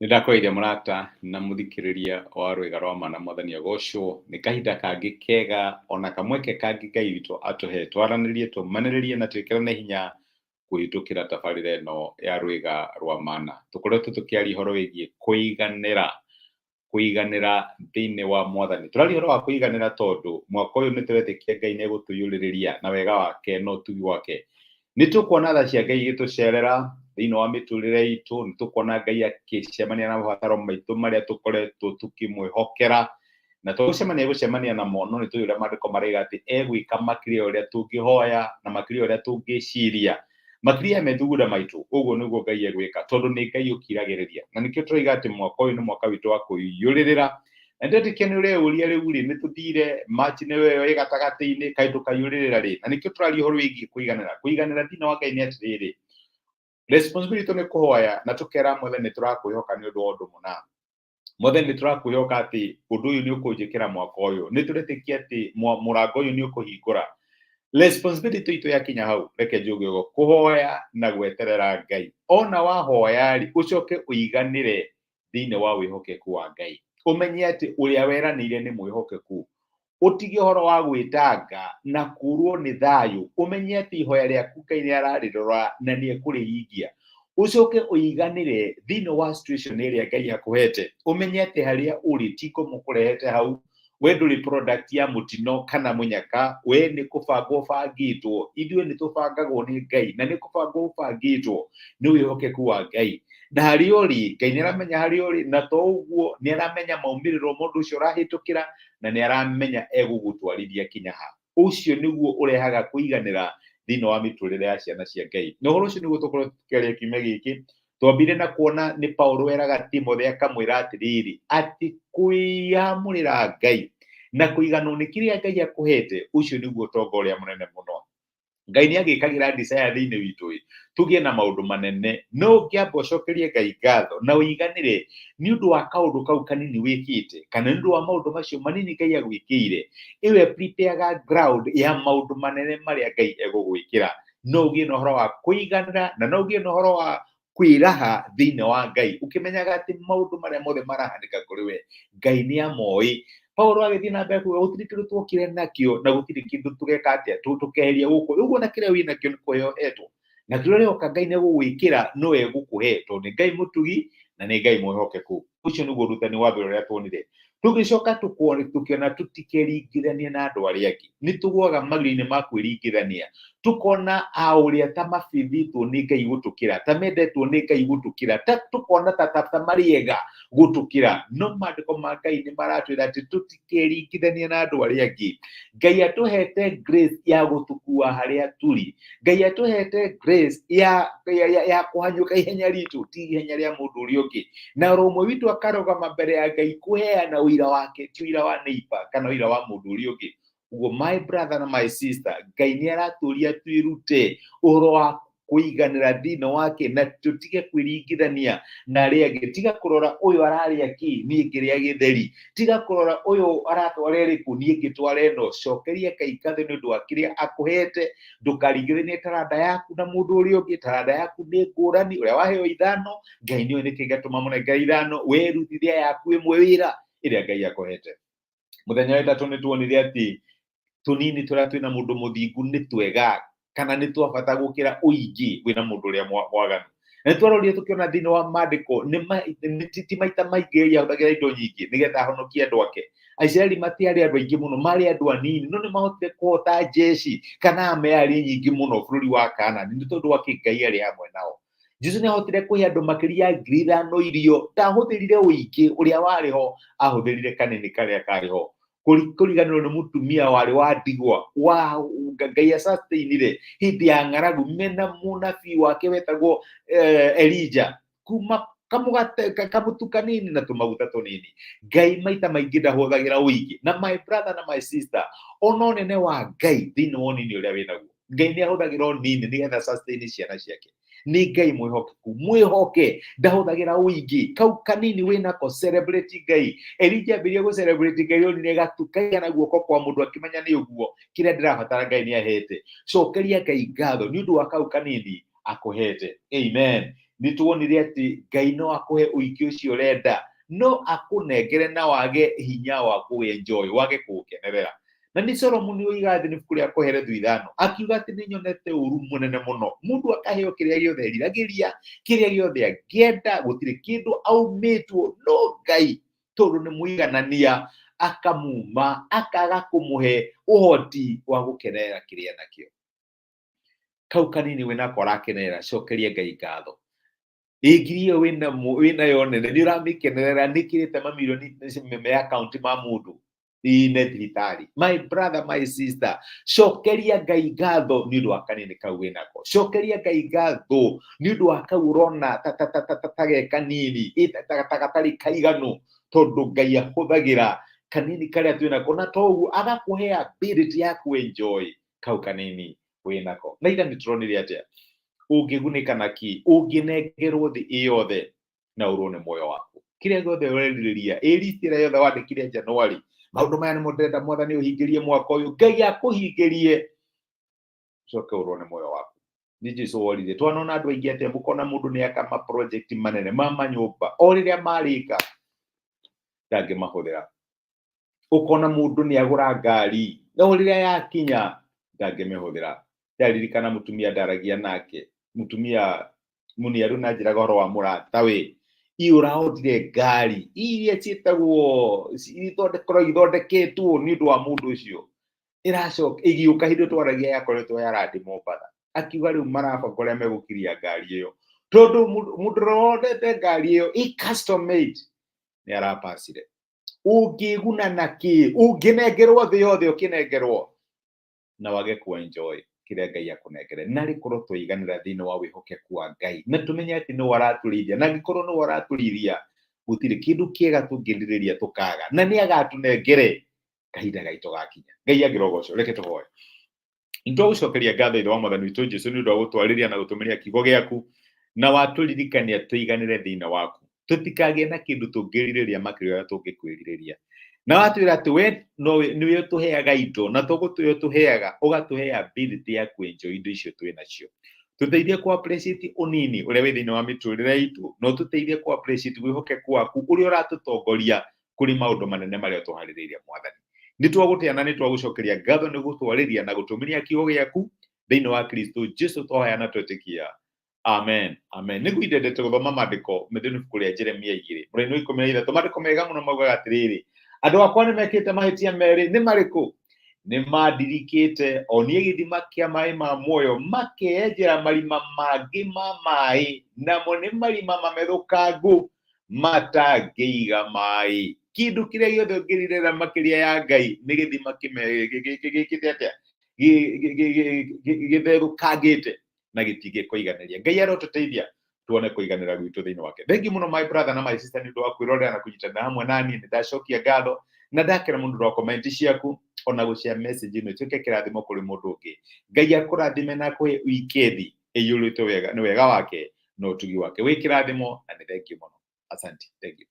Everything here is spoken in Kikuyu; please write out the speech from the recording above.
Nĩndakũgeithia mũrata na mũthikĩrĩria wa Rwĩga rwa Ma na Mwathani agocwo. Nĩ kahinda kangĩ kega ona kamweke kangĩ Ngai witũ atũhe twaranĩrie, tũmanĩrĩrie na twĩkĩrane hinya kũhĩtũkĩra tabarĩra ĩno ya Rwĩga rwa Mana. Tũkoretwo tũkĩaria ũhoro wĩgiĩ kũiganĩra, kũiganĩra thĩinĩ wa Mwathani. Tũraria ũhoro wa kũiganĩra tondũ mwaka ũyũ nĩ tũretĩkia Ngai nĩ egũtũiyũrĩrĩria na wega wake na ũtugi wake. Nĩ tũkuona tha cia Ngai igĩtũcerera thĩinĩ wa mĩtũrĩre itũ, nĩ tũkuona Ngai akĩcemania na mabataro maitũ marĩa tũkoretwo tũkĩmwĩhokera, na to gũcemania gũcemania namo, no nĩ tũĩ ũrĩa maandĩko maraiga atĩ egwĩka makĩria ya ũrĩa tũngĩhoya na makĩria ya ũrĩa tũngĩciria, makĩria ya methugunda maitũ. Ũguo nĩguo Ngai egwĩka, tondũ nĩ Ngai ũkiragĩrĩria. Na nĩkĩo tũroiga atĩ mwaka ũyũ nĩ mwaka witũ wa kũiyũrĩrĩra. Na ndetĩkia nĩ ũreyũria rĩu rĩ, nĩ tũthire March nĩyo ĩyo ĩ gatagatĩ-inĩ, kaĩ tũkaiyũrĩrĩra rĩ? Na nĩkĩo tũraria ũhoro wĩgiĩ kũiganĩra. Kũiganĩra thĩinĩ wa Ngai nĩ atĩrĩrĩ, responsibility itũ nĩ kũhoya na tũkera Mwathani nĩ tũrakwĩhoka nĩ ũndũ wa ũndũ mũna. Mwathani nĩ tũrakwĩhoka atĩ ũndũ ũyũ nĩ ũkũnjĩkĩra mwaka ũyũ. Nĩ tũretĩkia atĩ mũrango ũyũ nĩ ũkũhingũra. Responsibility itũ yakinya hau, reke njuge ũguo, kũhoya na gweterera Ngai. Ona wahoya rĩ, ũcoke ũiganĩre thĩinĩ wa wĩhokeku wa Ngai. Ũmenye atĩ ũrĩa weranĩire nĩ mwĩhokeku. Ũtige ũhoro wa gwĩtanga na kũrwo nĩ thayũ. Ũmenye atĩ ihoya rĩaku Ngai nĩ ararĩrora na nĩ ekũrĩhingia. Ũcoke ũiganĩre thĩinĩ wa situation ĩrĩa Ngai akũhete. Ũmenye atĩ harĩa ũrĩ ti ngomo kũrehete hau, we ndũrĩ product ya mũtino kana mũnyaka, we nĩ kũbangwo ũbangĩtwo. Ithuĩ nĩ tũbangagwo nĩ Ngai na nĩ kũbangwo ũbangĩtwo nĩ wĩhokeku wa Ngai. Na harĩa ũrĩ, Ngai nĩ aramenya harĩa ũrĩ, na to ũguo nĩ aramenya maumĩrĩro ma ũndũ ũcio ũrahĩtũkĩra, na nĩ aramenya egũgũtwarithia kinya ha. Ũcio nĩguo ũrehaga kũiganĩra thĩinĩ wa mĩtũrĩre ya ciana cia Ngai. Na ũhoro ũcio nĩguo tũkoretwo tũkĩaria kiumia gĩkĩ. Twambire na kuona nĩ Paulo eraga Timothy akamwĩra atĩrĩrĩ, atĩ kwĩyamũrĩra Ngai na kũiganwo nĩ kĩrĩa Ngai akũhete, ũcio nĩguo ũtonga ũrĩa mũnene mũno. Ngai nĩ agĩkagĩra desire thĩinĩ witũ ĩ, tũgĩe na maũndũ manene. No ũngĩamba ũcokerie Ngai ngatho na ũiganĩre nĩ ũndũ wa kaũndũ kau kanini wĩkĩte, kana nĩ ũndũ wa maũndũ macio manini Ngai agwĩkĩire, ĩyo ĩ-prepare ground ya maũndũ manene marĩa Ngai egũgwĩkĩra. No ũgĩe na ũhoro wa kũiganĩra na no ũgĩe na ũhoro wa kwĩraha thĩinĩ wa Ngai, ũkĩmenyaga atĩ maũndũ marĩa mothe marahanĩka kũrĩ we Ngai nĩ amoĩ. Paulo agĩthiĩ na mbere kuga gũtirĩ kĩndũ twokire nakĩo na gũtirĩ kĩndũ tũgeka atĩa tũkeheria gũkũ. Ũguo na kĩrĩa wĩ nakĩo nĩ kũheo ũhetwo, na kĩrĩa ũrehoka Ngai nĩ egũgwĩkĩra no egũkũhe, tondũ nĩ Ngai mũtugi na nĩ Ngai mwĩhokeku. Ũcio nĩguo ũrutani wa mbere ũrĩa tuonire. Tũgĩcoka tũkĩona tũtikeringithanie na andũ arĩa angĩ. Nĩ tũgũaga magerio-inĩ ma kwĩringithania, tũkona a ũrĩa ta mabithĩtwo nĩ Ngai gũtũkĩra, ta mendetwo nĩ Ngai gũtũkĩra, ta tũkona ta, ta, ta marĩ ega gũtũkĩra. No maandĩko ma Ngai nĩ maratwĩra atĩ tũtikeringithanie na andũ arĩa angĩ. Ngai atũhete grace ya gũtũkua harĩa tũrĩ. Ngai atũhete grace ya, ya, ya, ya kũhanyũka ihenya ritũ, ti ihenya rĩa mũndũ ũrĩa ũngĩ. Na oro ũmwe witũ akarũgama mbere ya Ngai kũheana ũira wake, ti ũira wa neighbor kana ũira wa mũndũ ũrĩa ũngĩ. Ũguo my brother na my sister, Ngai nĩ aratũria twĩrute ũhoro wa kũiganĩra thĩinĩ wake na tũtige kwĩringithania na arĩa angĩ. Tiga kũrora ũyũ ararĩa kĩ, niĩ ngĩrĩa gĩtheri. Tiga kũrora ũyũ aratwara ĩrĩkũ, niĩ ngĩtwara ĩno. Cokeria Ngai ngatho nĩ ũndũ wa kĩrĩa akũhete. Ndũkaringithanie taranda yaku na mũndũ ũrĩa ũngĩ. Taranda yaku nĩ ngũrani. Ũrĩa waheo ithano, Ngai nĩoĩ nĩkĩ gĩatũma mũnengere ithano. We rutithia yaku ĩmwe wĩra ĩrĩa Ngai akũhete. Mũthenya wa ĩtatũ nĩ tuonire atĩ tũnini tũrĩa twĩna mũndũ mũthingu nĩ twega kana nĩ twa bata gũkĩra ũingĩ wĩna mũndũ ũrĩa mwaganu. Na nĩ twarorire tũkĩona thĩinĩ wa maandĩko ti maita maingĩ Ngai ahũthagĩra indo nyingĩ nĩgetha ahonokie andũ ake. Aisiraeli matiarĩ andũ aingĩ mũno, marĩ andũ anini, no nĩ mahotire kũhota jeshi kana army yarĩ nyingĩ mũno bũrũri wa Kanani nĩ tondũ wa kĩ? Ngai arĩ hamwe nao. Jesu nĩ ahotire kũhe andũ makĩria ya 5,000 irio, ndahũthĩrire ũingĩ ũrĩa warĩ ho, ahũthĩrire kanini karĩa karĩ ho. Kũriganĩrwo nĩ mũtumia warĩ wa ndigwa wa Ngai acastainire hĩndĩ ya ng'aragu mena mũnabii wake wetagwo Elijah, kuma kamũgate kamũtu kanini na tũmaguta tũnini. Ngai maita maingĩ ndahũthagĩra ũingĩ. Na my brother na my sister, ona ũnene wa Ngai thĩinĩ wa ũnini ũrĩa wĩnaguo, Ngai nĩ ahũthagĩra ũnini nĩgetha sustain ciana ciake. Nĩ Ngai mwĩhokeku, mwĩhoke, ndahũthagĩra ũingĩ. Kau kanini wĩnako, celebrate Ngai. Elijah ambĩrĩria gũ celebrate Ngai onire gatu kaigana guoko kwa mũndũ akĩmenya nĩ ũguo, kĩrĩa ndĩrabatara Ngai nĩ ahete. Cokeria Ngai ngatho nĩ ũndũ wa kau kanini akũhete. Amen. Nĩ tuonire atĩ Ngai no akũhe ũingĩ ũcio ũrenda, no akũnengere na wage hinya wa kũenjoy, wage kũũkenerera. Na nĩ Solomoni oiga thĩ ibuku rĩa Kohelethu 5, akiuga atĩ nĩ nyonete ũru mũnene mũno, mũndũ akaheo kĩrĩa gĩothe eriragĩria, kĩrĩa gĩothe angĩenda, gũtirĩ kĩndũ aumĩtwo, no Ngai tondũ nĩ mũiganania akamuma, akaga kũmũhe ũhoti wa gũkenerera kĩrĩa nakĩo. Kau kanini wĩnako ũrakenerera, cokeria Ngai ngatho. Ĩ ngiri ĩyo wĩnayo nene nĩ ũramĩkenerera, nĩ ĩkĩrĩte mamirioni me akaunti ma mũndũ ine thibitarĩ. My brother, my sister, cokeria Ngai ngatho nĩ ũndũ wa kanini kau wĩnako. Cokeria Ngai ngatho nĩ ũndũ wa kau ũrona ta ge kanini, ta gatarĩ kaiganu, tondũ Ngai ahũthagĩra kanini karĩa twĩnako, na toguo agakũhe ability ya kũ-enjoy kau kanini wĩnako. Na ira nĩ tũronire atĩa ũngĩgunĩka na kĩ ũngĩnengerwo thĩ ĩyothe na ũrwo nĩ muoyo waku. Kĩrĩa gĩothe ũrerirĩria, ĩ list ĩrĩa yothe wandĩkire January, maũndũ maya nĩmo ndĩrenda Mwathani ũhingĩrie mwaka ũyũ, Ngai akũhingĩrie, ũcoke ũrwo nĩ muoyo waku. Nĩ Jesu worire. Twanona andũ aingĩ atĩa, mũkona mũndũ nĩ aka ma project manene ma manyũmba, o rĩrĩa marĩka ndangĩmahũthĩra. Ũkona mũndũ nĩ agũra ngari, no rĩrĩa yakinya ndangĩmĩhũthĩra. Ndaririkana mũtumia ndaragia nake, mũtumia mũniaru na njĩraga ũhoro wa mũratawe, ĩ ũrahotire ngari iria ciĩtagwo ithondekorwo ithondeketwo nĩ ũndũ wa mũndũ ũcio, ĩracoka ĩgĩũka hĩndĩ twaragia yakoretwo yarandi Mombatha, akiuga rĩu marabanga ũrĩa megũkiria ngari ĩyo, tondũ mũndũ ũrĩa wondete ngari ĩyo ĩ custom made nĩ arapacire. Ũngĩguna na kĩ ũngĩnengerwo thĩ yothe, ũkĩnengerwo na wage ku enjoy kĩrĩa Ngai akũnengere? Na rĩkorwo twaiganĩra thĩinĩ wa wĩhokeku wa Ngai, na tũmenye atĩ nĩwe aratũrĩithia, na angĩkorwo nĩwe aratũrĩithia, gũtirĩ kĩndũ kĩega tũngĩrirĩria tũkaga, na nĩ agatũnengere kahinda gaitũ gakinya. Ngai angĩrogocwo. Reke tũhoe. Nĩtwagũcokeria ngatho Ithe wa Mwathani witũ Jesu nĩ ũndũ wa gũtwarĩria na gũtũmĩria kiugo gĩaku, na watũririkania tũiganĩre thĩinĩ waku, tũtikagĩe na kĩndũ tũngĩrirĩria makĩria ũrĩa tũngĩkwĩrirĩria. Na watwĩra atĩ we no nĩwe ũtũheaga indo, na to gũtũhe ũtũheaga, ũgatũhe ability ya kũ-enjoy indo icio twĩ nacio. Tũteithie kũ appreciate ũnini ũrĩa wĩ thĩinĩ wa mĩtũrĩre itũ, na ũtũteithie kũ appreciate wĩhokeku waku ũrĩa ũratũtongoria kũrĩ maũndũ manene marĩa ũtũharĩrĩirie. Mwathani, nĩ twagũtĩa na nĩ twagũcokeria ngatho nĩ gũtwarĩria na gũtũmĩria kiugo gĩaku. Thĩinĩ wa Kristo Jesu twahoya na twetĩkia, amen, amen. Nĩguo indendete gũthoma maandĩko methĩ ibuku rĩa Jeremia 2 mũraini wa 13, maandĩko mega mũno maugaga atĩrĩrĩ, andũ akwa nĩ mekĩte mahĩtia merĩ. Nĩ marĩkũ? Nĩ mandirikĩte o niĩ gĩthima kĩa maĩ ma muoyo, makeyenjera marima mangĩ ma maĩ, namo nĩ marima mamethũkangu matangĩiga maĩ. Kĩndũ kĩrĩa gĩothe ũngĩrirĩra makĩria ya Ngai nĩ gĩthima gĩkĩte atĩa? Gĩtherũkangĩte na gĩtingĩkũiganĩria. Ngai arotũteithia tuone kũiganĩra gwitũ thĩinĩ wake. Thengi mũno, my brother na my sister, nĩ ũndũ wa kwĩrorera na kũnyitanĩra hamwe nani. Nĩ ndacokia ngatho na ndakena mũno ũndũ wa comment ciaku, ona gũshare message ĩno ĩtuĩke kĩrathimo kũrĩ mũndũ ũngĩ. Ngai akũrathime na akũhe wikendi ĩiyũrĩtwo wega nĩ wega wake na ũtugi wake. Wĩ kĩrathimo na nĩ thengiũ mũno. Asante, thank you.